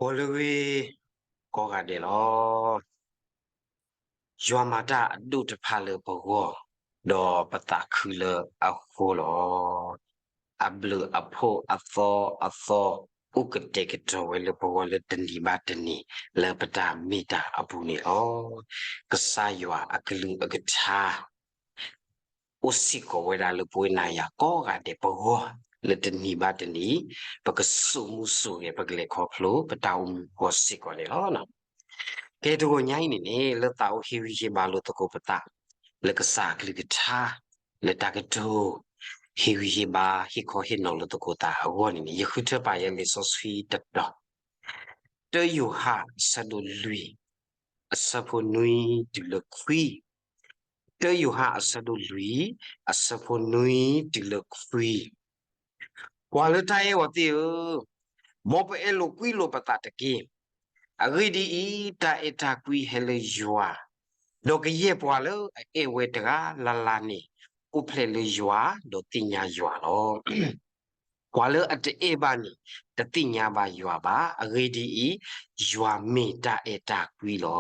ဂီၤလၢအဂ့ၤ ကိးဂၤဒဲးလီၤ. ယွၤမၤတၢ်အဒိၣ်တဖၣ်လၢပဂီၢ်, ဒီးပသးခုလၢအဃိလီၤ. အဘျုးအဖှိၣ်အသီအသီ အိၣ်ကတဲာ်ကတီၤဝဲလၢပဂီၢ်လၢတနံၤဘၣ်တနံၤ လၢပတၢ်မ့ၢ်တၢ်အပူၤန့ၣ်လီၤ. ကစၢ်ယွၤအကလုၢ်အကထါ အိၣ်စ့ၢ်ကီးဝဲဒၣ်လၢပဝဲနၤယၤကိးဂၤဒဲးပဂီၢ် လၢတနံၤဘၣ်တနံၤ ပကစိာ်မူစိာ်ဂဲၤ ပကလဲၤခီဖျိ ပတၢ်အိၣ်မူပဂီၢ်စ့ၢ်ကီးန့ၣ်လီၤ. ကဲတဂီၤညါအံၤန့ၣ်န့ၣ် လၢသးအိၣ်ဟ့ၣ်ဂံၢ်ဟ့ၣ်ဘါလိာ်သကိးပသး လၢကစၢ်အကလုၢ်ကထါ လၢတၢ်ကတိၤ ဟ့ၣ်ဂံၢ်ဟ့ၣ်ဘါ ဟ့ၣ်ခီဟ့ၣ်နီၤလိာ်သကိးသးအဂီၢ်န့ၣ်န့ၣ် ယဃုထၢပာ်ယဲလံာ်စီဆှံတတီၤ တၢယိၤဟၣ်အဆၢဒိၣ်လွံၢ် အဆၢဖိနွံတုၤလၢခွံ, တၢယိၤဟၣ်အဆၢဒိၣ်လွံၢ် အဆၢဖိနွံတုၤလၢခွံ, ပှၤလၢတၢ်အဲၣ်အီၤသ့ၣ်ဧၢ, မ်ပအဲၣ်လိာ်ကွံလိာ်ပသးတက့ၢ်. အဂ့ၢ်ဒ်အံၤ, တၢ်အဲၣ်တၢ်ကွံဟဲလၢယွၤ, ဒီးကယဲၢ်ပှၤလၢအအဲၣ်ဝဲတဂၤလၢ်လၢ်န့ၣ် အိၣ်ဖျဲၣ်လၢယွၤ ဒီးသ့ၣ်ညါယွၤလီၤ. ပှၤလၢအတအဲၣ်ဘၣ်န့ၣ် တသ့ၣ်ညါဘၣ်ယွၤဘၣ်. အဂ့ၢ်ဒ်အံၤ, ယွၤမ့ၢ်တၢ်အဲၣ်တၢ်ကွံလီၤ.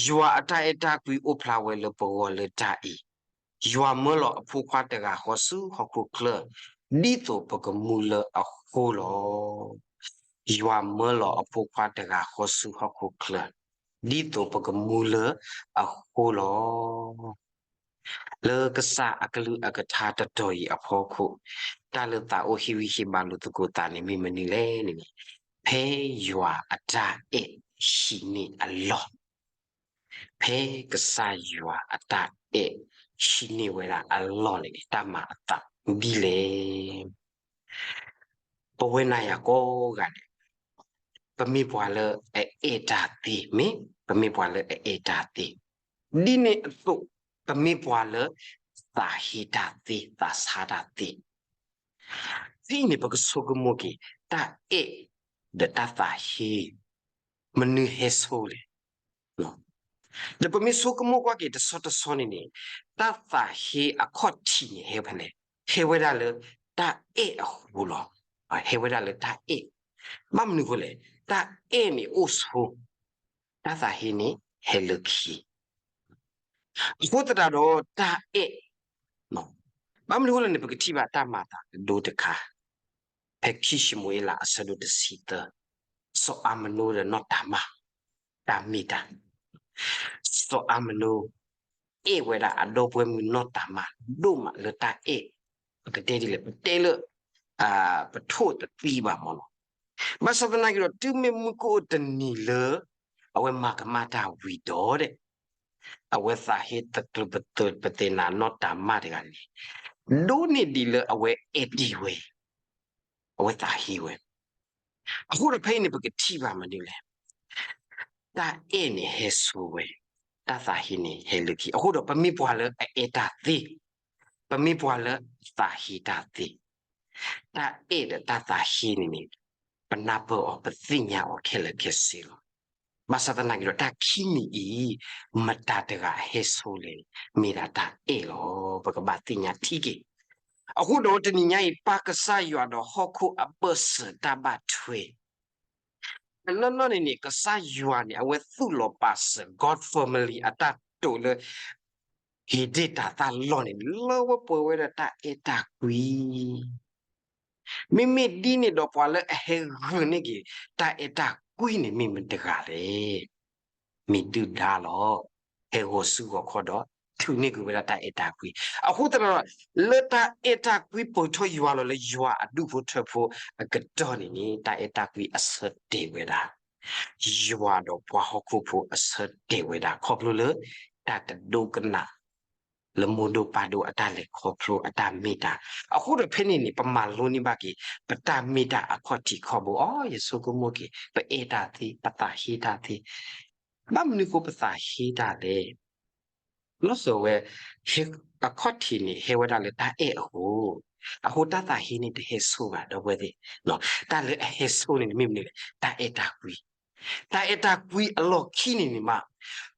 ယွၤအတၢ်အဲၣ်တၢ်ကွံအိၣ်ဖျါဝဲလၢပဂီၢ်လၢတၢ်အံၤ, ယွၤမၢလီၤအဖိခွါတဂၤဃီဆူဟီၣ်ခိၣ်ချၢ, ဒ်သိးပကမူလၢအဃိလီၤ. ယွၤမၢလီၤအဖိခွါတဂၤဃီဆူဟီၣ်ခိၣ်ချၢ, ဒ်သိးပကမူလၢအဃိလီၤ. လၢကစၢ်အကလုၢ်အကထါတတီၤအံၤအဖီခိၣ်, တၢ်လၢသးအိၣ်ဟ့ၣ်ဂံၢ်ဟ့ၣ်ဘါလိာ်သကိးသးန့ၣ်မ့ၢ်မနုၤလဲၣ်န့ၣ်, ဖဲယွၤအတၢ်အဲၣ်ဟံးန့ၢ်အလီၢ်, ဖဲကစၢ်ယွၤအတၢ်အဲၣ်ဟံးန့ၢ်ဝဲဒၣ်အလီၢ်န့ၣ် တၢ်မၤအသးဒ်လဲၣ်. ပဝဲနၤယၤကိးဂၤဒဲး, ပမ့ၢ်ပှၤလၢအအဲၣ်တၢ်သ့, မ့ၢ်ပမ့ၢ်ပှၤလၢအအဲၣ်တၢ်သ့, ဒ်န့ၣ်အသိး ပမ့ၢ်ပှၤလၢသးဟ့တၢ်သ့ သးဆါတၢ်သ့, ဖဲအံၤန့ၣ် ပကဆိကမိၣ်က့ၤ တၢ်အဲၣ်ဒီးတၢ်သးဟ့ မနုၤဟဲဆိလဲၣ်. ဒီးပမ့ၢ်ဆိကမိၣ်ကွၢ်က့ၤတဆီတဆီန့ၣ်န့ၣ်, တၢ်သးဟ့အခီၣ်ထံးန့ၣ်ဟဲဖဲလဲၣ်, ဟဲဝဲဒၣ်လၢတၢ်အဲၣ်အဃိလီၤ. ဟဲဝဲဒၣ်လၢတၢ်အဲၣ်, ဘၣ်မနုၤအဃိလဲၣ်, တၢ်အဲၣ်န့ၣ်အိၣ်ဆိ, တၢ်သးဟ့န့ၣ်ဟဲလၢခံ အဃိသတးဒီးတၢ်အဲၣ်, ဘၣ်မနုၤအဃိလဲၣ်န့ၣ် ပကထံၣ်ဘၣ်တၢ်မၤအသးအဒိတခါ, ဖဲခံၡမူၤအ့လးအဆၢဒိၣ်တဆံသၢ, စီၤအၤမနိဒီးနီၢ်တၤမၢ်, တၢ်မ့ၢ်တၢ်, စီၤအၤမနိ အဲၣ်ဝဲဒၣ်အဒီပုၢ်ဝဲၢ်မုၣ်နီၢ်တၤမၢ်ဒိၣ်မးလၢတၢ်အဲၣ်, ပကတဲဒ်လဲၣ်, ပတဲလၢ ပထိၣ်တသံဘၣ်မၢ်နီၤ. ဘၣ်ဆၣ်သနာ်က့ဒီး တုၤမ့ၢ်မုၢ်ကအိၣ်တနံၤလၢ အဝဲမၤကမၣ်တၢ်ဝံၤဒီးဒဲး, အဝဲသးဟ့တကျၢၤပသၢၣ်ပသ့ၣ်နၤနီၢ်တၤမၢ်တဂၤန့ၣ်, ဒိးန့ၢ်ဒံးလၢအဝဲအဲၣ်တ့ၢ်ဝဲ, အဝဲသးဟ့ဝဲ. အဃိဒီးဖဲအံၤန့ၣ် ပကထံၣ်ဘၣ်မနုၤလဲၣ်, တၢ်အဲၣ်န့ၣ်ဟဲဆိဝဲ, တၢ်သးဟ့န့ၣ်ဟဲလၢခံ. အဃိဒီးပမ့ၢ်ပှၤလၢအအဲၣ်တၢ်သ့, ပမ့ၢ်ပှၤလၢအသးဟ့တၢ်သ့, တၢ်အဲၣ်ဒီးတၢ်သးဟ့န့ၣ်န့ၣ်, ပနၢ်ပၢၢ်အီၤ ပသ့ၣ်ညါအီၤခဲလၢာ်ခဲဆ့လီၤ. ဘၣ်ဆၣ်သနာ်က့ဒီး တၢ်ခံမံၤအံၤ မတၤတဂၤဟဲဆိလဲၣ်န့ၣ် မ့ၢ်ဒၣ်တၢ်အဲၣ်လီၤ. ပကဘၣ်သ့ၣ်ညါထံက့ၤ. အဃိဒီးတနံၤညါအံၤ ပၢ်ကစၢ်ယွၤဒီးဟီၣ်ခိၣ်အဘၢၣ်စၢၤတၢ်ဘၣ်ထွဲ တနီၤနီၤန့ၣ်န့ၣ် ကစၢ်ယွၤန့ၣ် အဝဲသူၣ်လီၤပာ်စၢၤ God Family အတၢ်တိာ်လၢ ဟ့ၣ်ဒ့ၣ်တၢ်သၣ်လီၢ်န့ၣ် လၢဝဲပှဲၤဝဲဒၣ်တၢ်အဲၣ်တၢ်ကွံ. မ့မ့ၢ်ဒ်န့ၣ်ဒီး ပှၤလၢအဟဲဂုာ်န့ၢ်က့ၤ တၢ်အဲၣ်တၢ်ကွံန့ၣ် မ့ၢ်မတၤတဂၤလဲၣ်. မ့ၢ်ဒုၣ်ဒါလီၤ. ဟဲဂီၤစုဂီၤခီၣ်ဒီး ထုးန့ၢ်က့ၤဝဲဒၣ်တၢ်အဲၣ်တၢ်ကွံ. အဃိသတးဒီး လၢတၢ်အဲၣ်တၢ်ကွံပိာ်ထွဲယွၤလီၤလၢယွၤအဒူၣ်ဖိထၢဖိအကတီၢ်န့ၣ်န့ၣ် တၢ်အဲၣ်တၢ်ကွံအဆၢတဲာ်ဝဲဒၣ် ယွၤဒီးပှၤဟီၣ်ခိၣ်ဖိအဆၢတဲာ်ဝဲဒၣ် ခီဖျိလၢ တၢ်တဒိကနၣ် လၢမိၢ်ဒိၣ်ပၢ်ဒိၣ်အတၢ်လဲၤခီဖျိအတၢ်မ့ၢ်တၢ်. အဃိဒီးဖဲန့ၣ်န့ၣ် ပမၤလိန့ၢ်ဘၣ်က့ၤ ပတၢ်မ့ၢ်တၢ်အခီၣ်ထံးခီၣ်ဘိ. အိ ယဆိကမိၣ်က့ၤ ပအဲၣ်တၢ်သ့, ပသးဟ့တၢ်သ့. ဘၣ်မနုၤဃိပသးဟ့တၢ်လဲၣ်. လီၤဆီဝဲ အခီၣ်ထံးန့ၣ် ဟဲဝဲဒၣ်လၢတၢ်အဲၣ်အဃိ, အဃိတၢ်သးဟ့န့ၣ်တဟဲဆိဘၣ် ဒီပုၢ်ဝဲၢ်သ့ၣ်. တၢ်လၢအဟဲဆိန့ၣ် မ့ၢ်မနုၤလဲၣ်, တၢ်အဲၣ်တၢ်ကွံ. တၢ်အဲၣ်တၢ်ကွံအလီၢ်ခံန့ၣ်န့ၣ်မး,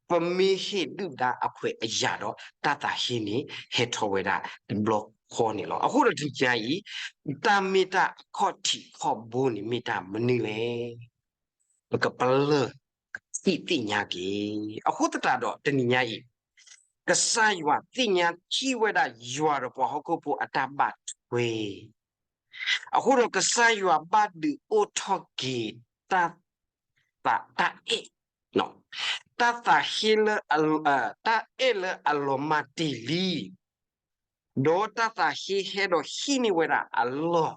ပမ့ၢ်ဟ့ၣ်ဒုၣ်ဒါအခွဲးအယာ်ဒီး တၢ်သးဟ့န့ၣ် ဟဲထီၣ်ဝဲဒၣ်တဘျီဃီန့ၣ်လီၤ. အဃိဒီးတနံၤညါအံၤ တၢ်မ့ၢ်တၢ်အခီၣ်ထံးခီၣ်ဘိန့ၣ် မ့ၢ်တၢ်မနုၤလဲၣ်. ပကပလၢၢ်ထံၣ်သ့ၣ်ညါက့ၤ. အဃိသတးဒီးတနံၤညါအံၤ, ကစၢ်ယွၤသ့ၣ်ညါထံၣ်ဝဲဒၣ်ယွၤဒီးပှၤဟီၣ်ခိၣ်ဖိအတၢ်ဘၣ်ထွဲ အဃိဒီးကစၢ်ယွၤဘၣ်ဒုးအိၣ်ထီၣ်က့ၤ တၢ်သးတၢ်အဲၣ်, တၢ်သးဟ့လၢ, တၢ်အဲၣ်လၢအလီၤမၢ်တ့ၢ်လံ, ဒီးတၢ်သးဟ့ဟဲဒီးဟံးန့ၢ်ဝဲဒၣ်အလီၢ်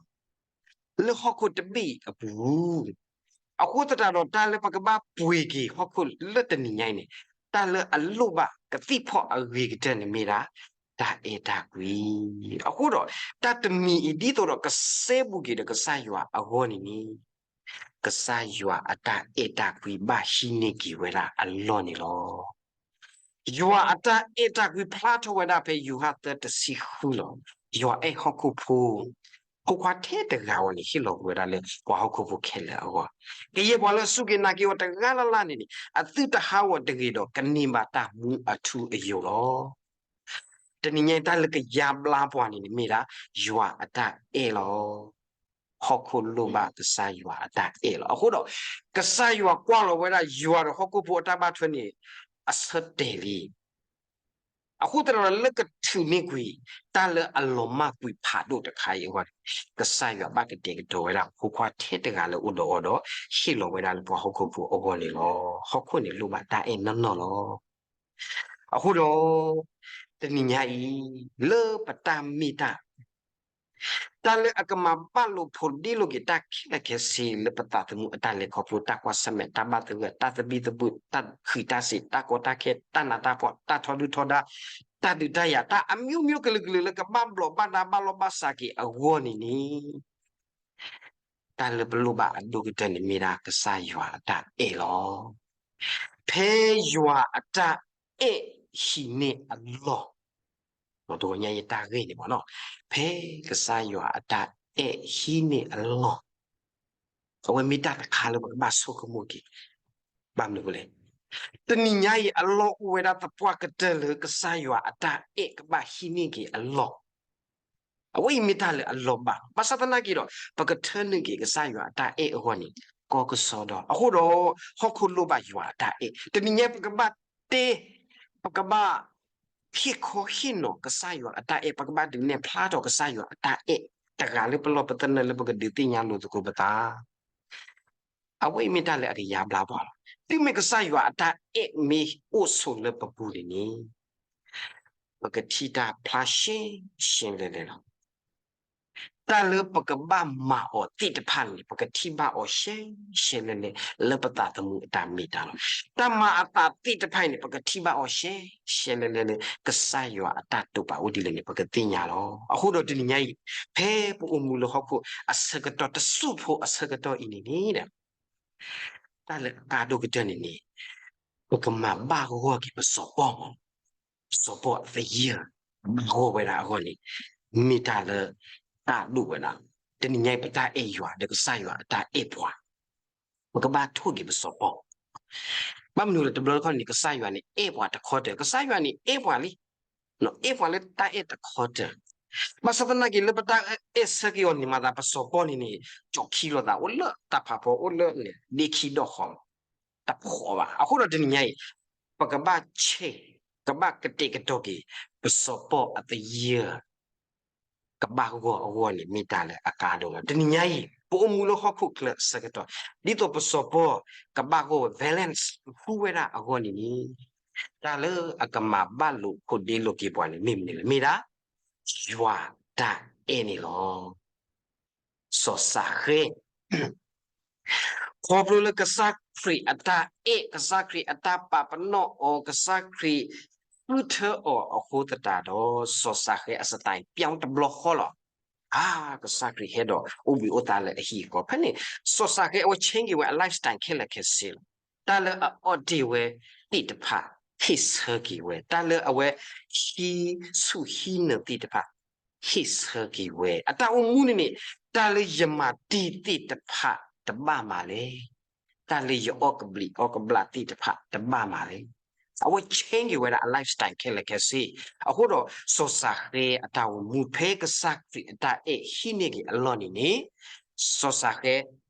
လၢဟီၣ်ခိၣ်တဘ့ၣ်အပူၤ, အဃိသတးဒီးတၢ်လၢပကဘၣ်ပှ့ၤက့ၤဟီၣ်ခိၣ်လၢတနံၤညါအံၤန့ၣ်, တၢ်လၢအလိၣ်ဘၣ်ကသံၣ်ဖီၣ်အဂ့ၤကတၢၢ်န့ၣ်မ့ၢ်ဒၣ် တၢ်အဲၣ်တၢ်ကွံ. အဃိဒီး, တၢ်တမံၤအံၤဒ်သိးဒီးကစဲဘူးက့ၤဒီးကစၢ်ယွၤအဂီၢ်န့ၣ်န့ၣ်, ကစၢ်ယွၤအတၢ်အဲၣ်တၢ်ကွံဘၣ်ဟံးန့ၢ်က့ၤဝဲဒၣ်အလီၢ်န့ၣ်လီၤ. ယွၤအတၢ်အဲၣ်တၢ်ကွံဖျါထီၣ်ဝဲဒၣ်ဖဲယိၤဟၣ်သၢတဆံဃုလီၤ. ယွၤအဲၣ်ဟီၣ်ခိၣ်ဖိ, ဖိခွါထဲတဂၤအဂီၢ်န့ၣ် ဟ့ၣ်လီၤကွံာ်ဝဲဒၣ်လၢပှၤဟီၣ်ခိၣ်ဖိခဲလၢာ်အဂီၢ်, ကယဲၢ်ပှၤလၢအစူၢ်က့ၤနာ်က့ၤအီၤတဂၤလၢ်လၢ်န့ၣ်န့ၣ် အသုတဟးဂီၤတဂ့ၤဒီးကန့ၢ်ဘၣ်တၢ်မူအထူအယိာ်လီၤ. တနံၤညါအံၤတၢ်လၢကယါဘျါပှၤန့ၣ်န့ၣ် မ့ၢ်ဒၣ်ယွၤအတၢ်အဲၣ်လီၤ. ဟီၣ်ခိၣ်လိၣ်ဘၣ်ကစၢ်ယွၤအတၢ်အဲၣ်လီၤ. အဃိဒီး, ကစၢ်ယွၤကွၢ်လီၤဝဲဒၣ်ယွၤဒီးဟီၣ်ခိၣ်ဖိအတၢ်ဘၣ်ထွဲန့ၣ် အဆၢတဲာ်လံ. အဃိသတးဒီးလၢကထုးန့ၢ်ကွံာ် တၢ်လၢအလီၤမၢ်ကွံာ်ဖးဒိၣ်တခါအံၤအဂီၢ်န့ၣ်, ကစၢ်ယွၤဘၣ်ကတဲာ်ကတီၤဝဲဒၣ်ဖိခွါထဲတဂၤလၢအိၣ်ဒီးအီၤဒီး, ဟ့ၣ်လီၤဝဲဒၣ်လၢပှၤဟီၣ်ခိၣ်ဖိအဂီၢ်န့ၣ်လီၤ. ဟီၣ်ခိၣ်န့ၣ်လိၣ်ဘၣ်တၢ်အဲၣ်နီၢ်နီၢ်လီၤ. အဃိဒီး, တနံၤညါအံၤ, လၢပတၢ်မ့ၢ်တၢ် တၢ်လၢအကမၤဘၣ်လိာ်ဖိးဒ့လိာ်က့ၤတၢ်ခဲလၢာ်ခဲဆ့လၢပသးသမူအတၢ်လဲၤခီဖျိ တၢ်ကွၢ်ဆၢၣ်မဲာ် တၢ်ဘၣ်သဂၢၢ် တၢ်သဘံၣ်သဘုၣ် တၢ်ဃံးတၢ်စ့ၤ တၢ်ကီတၢ်ခဲ တၢ်နးတၢ်ဖှီၣ် တၢ်ထီဒုၣ်ထီဒါ တၢ်ဒုးတၢ်ယၤ တၢ်အမျိုးမျိုးကလုာ်ကလုာ်လၢကဘၣ်ဘျီးဘၣ်ဒါဘၣ်လီၢ်ဘၣ်စးက့ၤအဂီၢ်န့ၣ်န့ၣ် တၢ်လၢပလိၣ်ဘၣ်အဒိၣ်ကတၢၢ်န့ၣ် မ့ၢ်ဒၣ်ကစၢ်ယွၤအတၢ်အဲၣ်လီၤ. ဖဲယွၤအတၢ်အဲၣ်ဟံးန့ၢ်အလီၢ်, တဂီၤညါအံၤတၢ်ဂ့ၢ်န့ၣ်မ့ၢ်နီၤ, ဖဲကစၢ်ယွၤအတၢ်အဲၣ်ဟံးန့ၢ်အလီၢ်, အဝဲမ့ၢ်တၢ်တခါလၢပကဘၣ်ဆိကမိၣ်က့ၤ, ဘၣ်မနုၤအဃိလဲၣ်, တနံၤညါအံၤအလီၢ်အိၣ်ဝဲဒၣ်သပှၢ်ကတၢၢ်လၢကစၢ်ယွၤအတၢ်အဲၣ်ကဘၣ်ဟံးန့ၢ်က့ၤအလီၢ် အဝဲအံၤမ့ၢ်တၢ်လၢအလီၤဘၣ်, ဘၣ်ဆၣ်သနာ်က့ဒီး ပကထၢနုာ်က့ၤကစၢ်ယွၤအတၢ်အဲၣ်အဂီၢ်န့ၣ် ကီကစီဒီ, အဃိဒီး ဟီၣ်ခိၣ်လိၣ်ဘၣ်ယွၤအတၢ်အဲၣ်, တနံၤညါပကဘၣ်တဲ, ပကဘၣ်ဟ့ၣ်ခီဟ့ၣ်နီၤကစၢ်ယွၤအတၢ်အဲၣ်, ပကဘၣ်ဒုးနဲၣ်ဖျါထီၣ်ကစၢ်ယွၤအတၢ်အဲၣ်တဂၤလၢပလီၢ်ပသနၢၣ်လၢပကဒုးသ့ၣ်ညါလိာ်သကိးပသး အဝဲအံၤမ့ၢ်တၢ်လၢအကယါဘျါပှၤလီၤ. တုၤမ့ၢ်ကစၢ်ယွၤအတၢ်အဲၣ်မ့ၢ်အိၣ်ဆိးလၢပပူၤန့ၣ်န့ၣ်, ပကထံၣ်တၢ်ဖျါရှဲရှဲလဲၣ်လဲၣ်လီၤ. တၢ်လၢပကဘၣ်မၤအီၤသ့ၣ်တဖၣ်န့ၣ် ပကထံၣ်ဘၣ်အီၤရှဲရှဲလဲၣ်လဲၣ် လၢပသးသမူအတၢ်မ့ၢ်တၢ်လီၤ. တၢ်မၤအသးသ့ၣ်တဖၣ်အံၤန့ၣ် ပကထံၣ်ဘၣ်အီၤရှဲရှဲလဲၣ်လဲၣ်လၢ ကစၢ်ယွၤအတၢ်တိာ်ပာ်အိၣ်ဒ်လဲၣ်န့ၣ် ပကသ့ၣ်ညါလီၤ. အဃိဒီးတနံၤညါအံၤ, ဖဲပအိၣ်မူလၢဟီၣ်ခိၣ်အဆၢကတီၢ်တစိၢ်ဖိအဆၢကတီၢ်အံၤန့ၣ်န့ၣ် တၢ်လၢအကါဒိၣ်ကတၢၢ်န့ၣ်န့ၣ်, ပကမၤဘၣ်ဂီၢ်က့ၤပစီၤပီၣ်မး, စီၤပီၣ်အသယုၢ်, ဘၣ်ဂီၢ်ဝဲဒၣ်အဂီၢ်န့ၣ်, မ့ၢ်တၢ်လၢတၢ်ဒိၣ်ဝဲဒၣ်, တနံၤညါအံၤပတၢ်အဲၣ်ယွၤဒီးကစၢ်ယွၤအတၢ်အဲၣ်ပှၤ, ပကဘၣ်ထိၣ်က့ၤပစီၤပီၣ် ဘၣ်မနုၤလဲၣ် တဘျီတခီၣ်န့ၣ် ကစၢ်ယွၤန့ၣ် အဲၣ်ပှၤတခီတၢၢ်, ကစၢ်ယွၤန့ၣ် အဲၣ်ပှၤလံ, အဲၣ်ပှၤလၢတၢ်အဲၣ်တခီတၢၢ်, ဘၣ်ဆၣ်သနာ်က့ လၢပတၢ်အဲၣ်ဆၢက့ၤအီၤန့ၣ်မၤသး ပစီၤပီၣ်န့ၣ်န့ၣ် ကၠီခံလိာ်သးအိၣ်လၢတၢ်ဖးဖီ အိၣ်လၢန့ၣ် ဒ့ခံဒီၣ်ဃီ တဖှီၣ်ဘၣ်. အဃိဒီးတနံၤညါအံၤ ပကဘၣ်ဆဲး, ကဘၣ်ကတဲာ်ကတီၤက့ၤ ပစီၤပီၣ်အသယုၢ် ကဘၣ်ဂီၢ်အဂီၢ်န့ၣ် မ့ၢ်တၢ်လၢအကါဒိၣ်လီၤ. တနံၤညါအံၤ ပအိၣ်မူလၢဟီၣ်ခိၣ်ချၢအဆၢကတီၢ် ဒ်သိးပစီၤပီၣ် ကဘၣ်ဂီၢ်ဝဲ balance ဃူဝဲဒၣ်အဂီၢ်န့ၣ်န့ၣ်, တၢ်လၢအကမၤဘၣ်လိာ်ဖိးဒ့လိာ်က့ၤပှၤန့ၣ် မ့ၢ်မနုၤလဲၣ်, မ့ၢ်ဒၣ် ယွၤတၢ်အဲၣ်န့ၣ်လီၤ. စီၤစၤဃဲ ခီဖျိလၢကစၢ်ခရံာ်အတၢ်အဲၣ်, ကစၢ်ခရံာ်အတၢ်ပာ်ပနီၣ်အီၤ, ကစၢ်ခရံာ်ဃုထၢအီၤအဃိသတးဒီး စီၤစၤဃဲအ style ပၠီတဘျီဃီလီၤ. အါ, ကစၢ်ခရံာ်ဟဲဒီးအိၣ်ဘှံးအိၣ်သါလၢအဟံၣ်အဃီ, ဖဲန့ၣ် စီၤစၤဃဲအဝဲ change က့ၤဝဲအ lifestyle ခဲလၢာ်ခဲဆ့လီၤ. တၢ်လၢအအီၣ်တ့ၢ်ဝဲသ့ၣ်တဖၣ် ဟ့ၣ်ဆၢက့ၤဝဲ, တၢ်လၢအဝဲဟံးဆူၣ်ဟံးနၢၤသ့ၣ်တဖၣ် ဟ့ၣ်ဆၢက့ၤဝဲ, အတၢ်အိၣ်မူန့ၣ်န့ၣ် တၢ်လၢယမၤတ့ၢ်သ့ၣ်တဖၣ်တဘၣ်မးလဲၣ်, တၢ်လၢယအီၣ်ကဘျံးအီၣ်ကဘျၣ်သ့ၣ်တဖၣ်တဘၣ်မးလဲၣ်. အဝဲ change က့ၤဝဲဒၣ်အ lifestyle ခဲလၢာ်ခဲဆ့, အဃိဒီး စီၤစၤဃဲအတၢ်အိၣ်မူ ဖဲကစၢ်ခရံာ်အတၢ်အဲၣ်ဟံးန့ၢ်က့ၤအလီၢ်န့ၣ်န့ၣ်, စီၤစၤဃဲ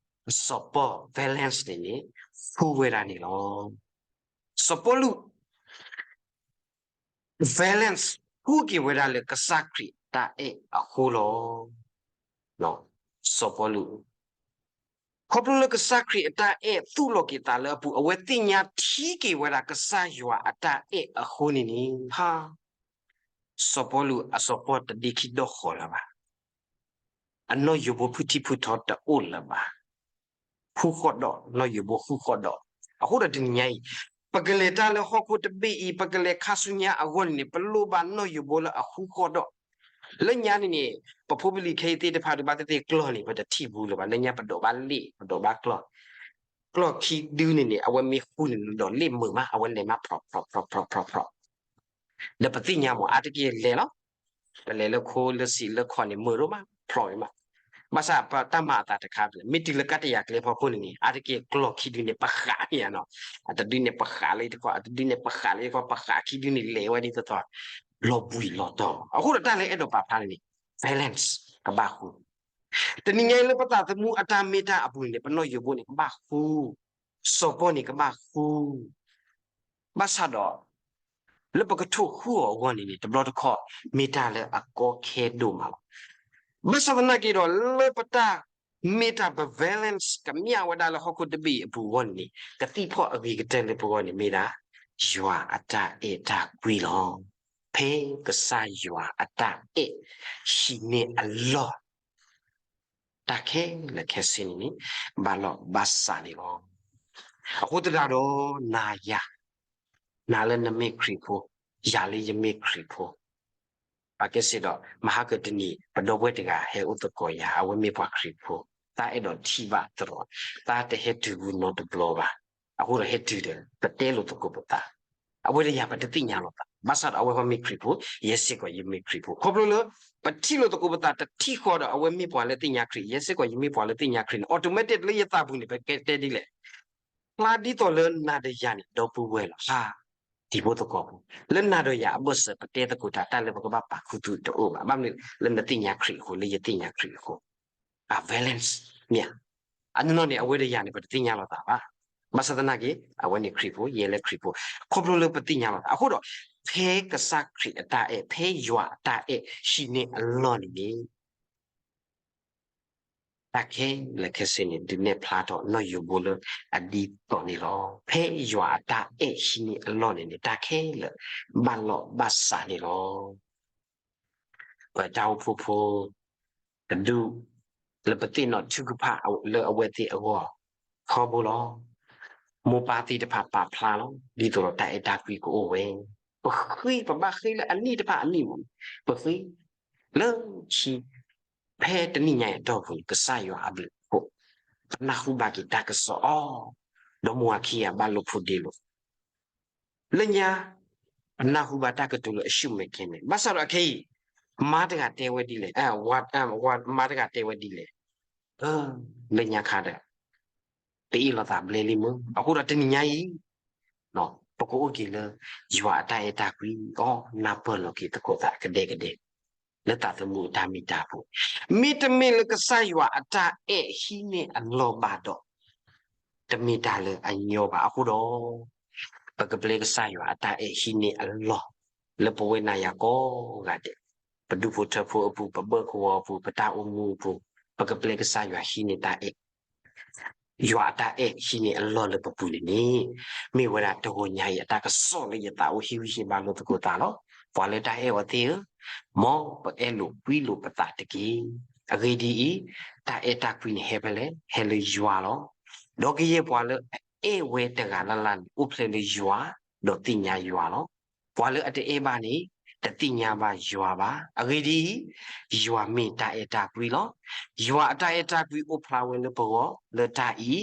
စီၤပီၣ် balance န့ၣ်န့ၣ် ဃုဝဲဒၣ်န့ၣ်လီၤ. စီၤပီလူး violence ဃုက့ၤဝဲဒၣ်လၢကစၢ်ခရံာ်အတၢ်အဲၣ်အဃိလီၤ. စီၤပီလူး ခီဖျိလၢကစၢ်ခရံာ်အတၢ်အဲၣ်သူၣ်လီၤက့ၤသးလၢအပူၤ အဝဲသ့ၣ်ညါထံက့ၤဝဲဒၣ်ကစၢ်ယွၤအတၢ်အဲၣ်အဃိန့ၣ်န့ၣ် ဖါ စီၤပီလူးအစီၤပီတဒ့ခံဒီၣ်ဃီၤလၢၤဘၣ်. အနီၣ်ယိၤဘိဖုထံဖုထီတအိၣ်လၢၤဘၣ်. ဃုဃီၣ်ဒီး နီၣ်ယိၤဘိဃုဃီၣ်ဒီး, အဃိဒီးတနံၤညါအံၤ ပကလဲၤတၢ်လၢဟီၣ်ခိၣ်တဘ့ၣ်အံၤ ပကလဲၤခါဆူညါအဂီၢ်န့ၣ်န့ၣ် ပလိၣ်ဘၣ်နီၣ်ယိၤဘိလၢအဃုဃီၣ်ဒီး, လၢညါန့ၣ်န့ၣ် ပဖိပလံၤခဲအံၤသ့ၣ်တဖၣ်ဒုးဘၣ်သ့ၣ်သ့ၣ်ကျီၢ်န့ၣ် ပတထံၣ်ဘူးလၢၤဘၣ်. လၢညါပဒိးဘၣ်လ့ၣ် ပဒိးဘၣ်ကျီၢ်, ကျီၢ်ခံဒုန့ၣ်န့ၣ် အဝဲမ့ၢ်ဃုန့ၣ်ဒီးလ့ၣ်မုာ်မး အဝဲလဲၤမးဖျိးဖျိးဖျိးဖျိးဖျိးဖျိး ဒီးပသ့ၣ်ညါမး အါတက့ၢ်လဲၤလီၤ. ပလဲၤလၢခိလၢစံးလၢခီၣ်န့ၣ် မုာ်ဒိၣ်မး ဖျိးဝဲမး. ဘၣ်ဆၣ်ပတၢ်မၤအသးတခါ မ့ၢ်တုၤလၢကးတယၤကျဲဖီခိၣ်န့ၣ်န့ၣ် အါတက့ၢ်ကျီၢ်ခံဒုန့ၣ် ပဃးမ့ၢ်ဧါနီၤ. အတဒုန့ၣ်ပဃးလၢတခီ အတဒုန့ၣ်ပဃးလၢတခီ ပဃးခံဒုန့ၣ်လဲၤဝဲဒ်သိးသိး လီၤဘှံးလီၤတီၤမး. အဃိဒီးတၢ်လၢအဲၣ်ဒိးပာ်ဖျါန့ၣ်န့ၣ် violence ကဘၣ်ဃု တနံၤညါအံၤလၢပသးသမူအတၢ်မ့ၢ်တၢ်အပူၤန့ၣ်န့ၣ် ပနီၣ်ယိၤဘိန့ၣ် ကဘၣ်ဃု, စီၤပီန့ၣ် ကဘၣ်ဃု, ဘၣ်ဆၣ်ဒီး လၢပကထိၣ်ဃုအီၤအဂီၢ်န့ၣ်န့ၣ် တဘျီတခီၣ် မ့ၢ်တၢ်လၢအကီခဲဒိၣ်မးလီၤ. ဘၣ်ဆၣ်သနာ်က့ဒီး လၢပတၢ်မ့ၢ်တၢ် violence ကမျၢၢ်ဝဲဒၣ်လၢဟီၣ်ခိၣ်တဘ့ၣ်အပူၤအဂီၢ်န့ၣ်န့ၣ် ကသံၣ်ဖီၣ်အဂ့ၤကတၢၢ်လၢပဂီၢ်န့ၣ်မ့ၢ်ဒၣ် ယွၤအတၢ်အဲၣ်တၢ်ကွံလီၤ. ဖဲကစၢ်ယွၤအတၢ်အဲၣ်ဟံးန့ၢ်အလီၢ် တၢ်ခဲလၢာ်ခဲဆ့န့ၣ်န့ၣ် ဘၣ်လီၢ်ဘၣ်စးန့ၣ်လီၤ. အဃိသတးဒီး နၤယၤ, နၤလၢနမ့ၢ်ခရံာ်ဖိ, ယၤလၢယမ့ၢ်ခရံာ်ဖိ, ပကဲစ့ၢ်ဒီး မဟါကတနံၤ ပဒီပုၢ်ဝဲၢ်တဂၤဟဲအိၣ်သကိးယၤ အဝဲမ့ၢ်ပှၤခရံာ်ဖိ, သးအဲၣ်ဒိးထံၣ်ဘၣ်သရိာ်, သးတဟဲတုၤဘူးနီတဘျီဘၣ်. အဃိဒီးဟဲတုၤဒီး ပတဲလိာ်သကိးပသး, အဝဲဒီးယၤပတသ့ၣ်ညါလိာ်သး, ဘၣ်ဆၣ်ဒီးအဝဲဃီမ့ၢ်ခရံာ်ဖိ, ယဲစ့ၢ်ကီးယမ့ၢ်ခရံာ်ဖိ, ခီဖျိလၢ ပထံၣ်လိာ်သကိးပသးတထံၣ်ဃီဒီး အဝဲမ့ၢ်ပှၤလၢသ့ၣ်ညါခရံာ်, ယဲစ့ၢ်ကီးယမ့ၢ်ပှၤလၢသ့ၣ်ညါခရံာ်န့ၣ် automatic လၢယသးပူၤန့ၣ် ပကတဲဒ်လဲၣ် ဖျါဒ်သိးလၢနၤဒီးယၤန့ၣ် ဒီပုၢ်ဝဲၢ်လီၤ. ဟါ, တံၤဖိသကိးဖိ, လၢနၤဒီးယၤအဘၢၣ်စၢၤ ပတဲသကိးတၢ် တၢ်လၢပကဘၣ်ပာ်ခူသူၣ်တအိၣ်ဘၣ်. ဘၣ်မနုၤလၢနသ့ၣ်ညါခရံာ်အဃိ, လၢယသ့ၣ်ညါခရံာ်အဃိ, အ violence မ့ၢ်ဧါ. အနီၢ်နီၢ်န့ၣ် အဝဲဒီးယၤန့ၣ် ပတသ့ၣ်ညါလိာ်သးဘၣ်. ဘၣ်ဆၣ်သနာ်က့ အဝဲန့ၣ်ခရံာ်ဖိ, ယဲလၢခရံာ်ဖိ, ခီဖျိလၢပသ့ၣ်ညါလိာ်သးအဃိဒီး ဖဲကစၢ်ခရံာ်အတၢ်အဲၣ်, ဖဲယွၤအတၢ်အဲၣ်ဟံးန့ၢ်အလီၢ်န့ၣ်န့ၣ် တၢ်ခဲလၢာ်ခဲဆ့န့ၣ် ဒုးနဲၣ်ဖျါထီၣ်နီၣ်ယိၤဘိလၢအဒ်သိးန့ၣ်လီၤ. ဖဲယွၤအတၢ်အဲၣ်ဟံးန့ၢ်အလီၢ်န့ၣ်န့ၣ် တၢ်ခဲလၢာ် ဘၣ်လီၢ်ဘၣ်စးန့ၣ်လီၤ. ပတၢ်အိၣ်ဖှိၣ်ဖိတဒူၣ် လၢပသ့ၣ်နီၣ်ထုကဖၣ်လၢအဝဲသ့ၣ်အဂီၢ် ထီဘိလီၤ. မိၢ်ပၢ်သ့ၣ်တဖၣ်ပာ်ဖျါလီၤ ဒ်သိးဒီးတၢ်အဲၣ်တၢ်ကွံကအိၣ်ဝဲ, ပဃ့, ပဘၣ်ဃ့လၢအနံၣ်တဖၣ်အနံၣ်မး, ပဃ့လၢခံ ဖဲတနံၣ်ညါအံၤအတီၢ်ပူၤန့ၣ် ကစၢ်ယွၤအဘျုးအဖှိၣ် ပနၢ်ဟူဘၣ်က့ၤတၢ်ကစီၣ်အီၤ, ဒီးမိၢ်အခံဂၤဘၣ်လိာ်ဖိးဒ့လိာ် လၢညါ ပနၢ်ဟူဘၣ်တၢ်ကတိၤလၢအဆူၣ်မဲာ်ကဲမဲာ်, ဘၣ်ဆၣ်ဒီးအခဲအံၤ မါတဂၤတဲဝဲဒ်လဲၣ်, မါတဂၤတဲဝဲဒ်လဲၣ်, လၢညါခါဒီး ပအ့ၣ်လိာ်သးဘျဲလံမုၢ်, အဃိဒီးတနံၤညါအံၤ ပကအိၣ်က့ၤလၢ ယွၤအတၢ်အဲၣ်တၢ်ကွံအီၤ နၢ်ပၢၢ်လီၤက့ၤသကိးသးကဒဲကဒဲ လၢသးသမူအတၢ်မ့ၢ်တၢ်ဖိ, မ့တမ့ၢ်လၢကစၢ်ယွၤအတၢ်အဲၣ်ဟံးန့ၢ်အလီၢ်ဘၣ်ဒီး တမ့ၢ်တၢ်လၢအညီဘၣ်. အဃိဒီး ပကပျဲကစၢ်ယွၤအတၢ်အဲၣ်ဟံးန့ၢ်အလီၢ် လၢပဝဲနၤယၤကိးဂၤဒဲး, ပဒူၣ်ဖိထၢဖိအပူၤ, ပဘၢၣ်ကဝီၤအပူၤ, ပတၢ်အိၣ်မူအပူၤ, ပကပျဲကစၢ်ယွၤဟံးန့ၢ်တၢ်အဲၣ် ယွၤအတၢ်အဲၣ်ဟံးန့ၢ်အလီၢ်လၢပပူၤန့ၣ်န့ၣ်, မ့ၢ်ဝဲဒၣ်တဂီၤညါအံၤအတၢ်ကစီၣ်လၢယသးအိၣ်ဟ့ၣ်ဂံၢ်ဟ့ၣ်ဘါလိာ်သကိးသးလီၤ. ပှၤလၢတၢ်အဲၣ်အီၤသ့ၣ်ဧၢ, မ်ပအဲၣ်လိာ်ကွံလိာ်ပသးတက့ၢ်. အဂ့ၢ်ဒ်အံၤ, တၢ်အဲၣ်တၢ်ကွံန့ၣ်ဟဲဖဲလဲၣ်, ဟဲလၢယွၤလီၤ. ဒီးကယဲၢ်ပှၤလၢအအဲၣ်ဝဲတဂၤလၢ်လၢ်န့ၣ် အိၣ်ဖျဲၣ်လၢယွၤ, ဒီးသ့ၣ်ညါယွၤလီၤ. ပှၤလၢအတအဲၣ်ဘၣ်န့ၣ် တသ့ၣ်ညါဘၣ်ယွၤဘၣ်. အဂ့ၢ်ဒ်အံၤ, ယွၤမ့ၢ်တၢ်အဲၣ်တၢ်ကွံလီၤ. ယွၤအတၢ်အဲၣ်တၢ်ကွံအိၣ်ဖျါဝဲလၢပဂီၢ်လၢတၢ်အံၤ,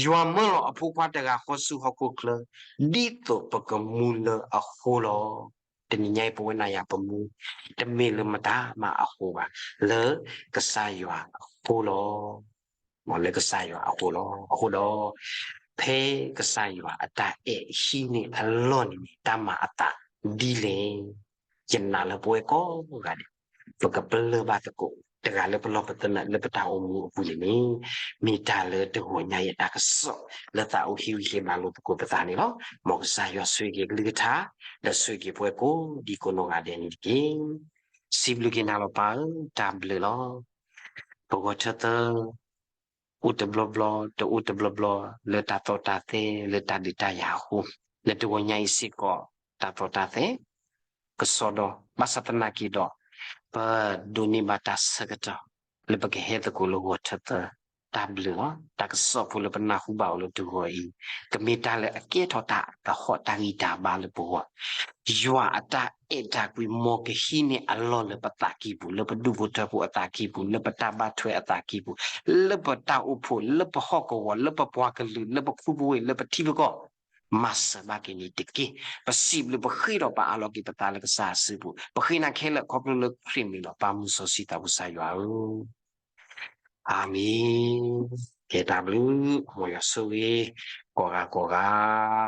ယွၤမၢလီၤအဖိခွါတဂၤဃီဆူဟီၣ်ခိၣ်ချၢ, ဒ်သိးပကမူလၢအဃိလီၤ. တနံၤညါအံၤပဝဲနၤယၤပမူ, တမ့ၢ်လၢမတၤမးအဃိဘၣ်, လၢကစၢ်ယွၤအဃိလီၤ. မ်လၢကစၢ်ယွၤအဃိလီၤ. အဃိဒီး, ဖဲကစၢ်ယွၤအတၢ်အဲၣ်ဟံးန့ၢ်အလီၢ်န့ၣ်န့ၣ် တၢ်မၤအသးဒ်လဲၣ်. ယနာ်လၢပဝဲကိးဂၤဒဲး, ပကပလၢၢ်ဘၣ်သကိး တဂၤလၢပလီၢ်ပသနၢၣ်လၢပတၢ်အိၣ်မူအပူၤန့ၣ်န့ၣ် မ့ၢ်တၢ်လၢတဂီၤညါအံၤအတၢ်ကစီၣ် လၢသးအိၣ်ဟ့ၣ်ဂံၢ်ဟ့ၣ်ဘါလိာ်သကိးပသးန့ၣ်လီၤ. မ်ကစၢ်ယွၤဆိၣ်ဂ့ၤက့ၤကလုၢ်ကထါ ဒီးဆိၣ်ဂ့ၤက့ၤပှၤကိးဒံကိးနီၢ်ဂၤဒဲးန့ၣ်တက့ၢ်. စံးဘျုးက့ၤနၤလီၤပၢ်ဧၢ တၢ်ဘျုးလီၤ. ပဂီၢ်ထၢသၢ အိၣ်တဘျီဘျီ တအိၣ်တဘျီဘျီ လၢတၢ်သီၣ်တၢ်သဲ လၢတၢ်ဒုးတၢ်ယၤအဃိ, လၢတဂီၤညါအံၤစ့ၢ်ကီး တၢ်သီၣ်တၢ်သဲ ကစီဒီ ဘၣ်ဆၣ်သနာ်က့ဒီး ပဒိးန့ၢ်ဘၣ်တၢ်ဆၢကတီၢ် လၢပကဟဲသကိးလၢဂီၤထၢသၢ တၢ်ဘျုးလီၤ. တၢ်ကစီၣ်ဖိလၢပနၢ်ဟူဘၣ်အီၤလၢတဂီၤအံၤ ကမ့ၢ်တၢ်လၢအကဲထီၣ်တၢ်သဟီၣ်တၢ်ဂံၢ်တၢ်ဘါလၢပဂီၢ် ယွၤအတၢ်အဲၣ်တၢ်ကွံ မ်ကဟံးန့ၢ်အလီၢ်လၢပသးကံၢ်ပူၤ, လၢပဒူၣ်ဖိထၢဖိအသးကံၢ်ပူၤ, လၢပတၢ်ဘၣ်ထွဲအသးကံၢ်ပူၤ, လၢပတၢ်အိၣ်ဖှိၣ်, လၢပဟီၣ်ကဝီၤ, လၢပပှၤကလုာ်, လၢပခူပဝ့ၢ်, လၢပထံပကီၢ်, မၤစၢၤဘၣ်က့ၤန့ၣ်တက့ၢ်. ပစံးဘျုးပဃ့ဒီးပအးလီၤက့ၤပသးလၢကစၢ်အစုပူၤ, ပဃ့နၤခဲလၢာ်ခီဖျိလၢခရံာ်မံၤလီၤ. ပၢ်မုၢ်စီဆှံသးပူၤကစၢ်ယွၤဧၢ, အၤမ့ၣ်. ကဲတၢ်ဘျုး, မ်ယွၤဆိၣ်ဂ့ၤ ကိးဂၤကိးဂၤ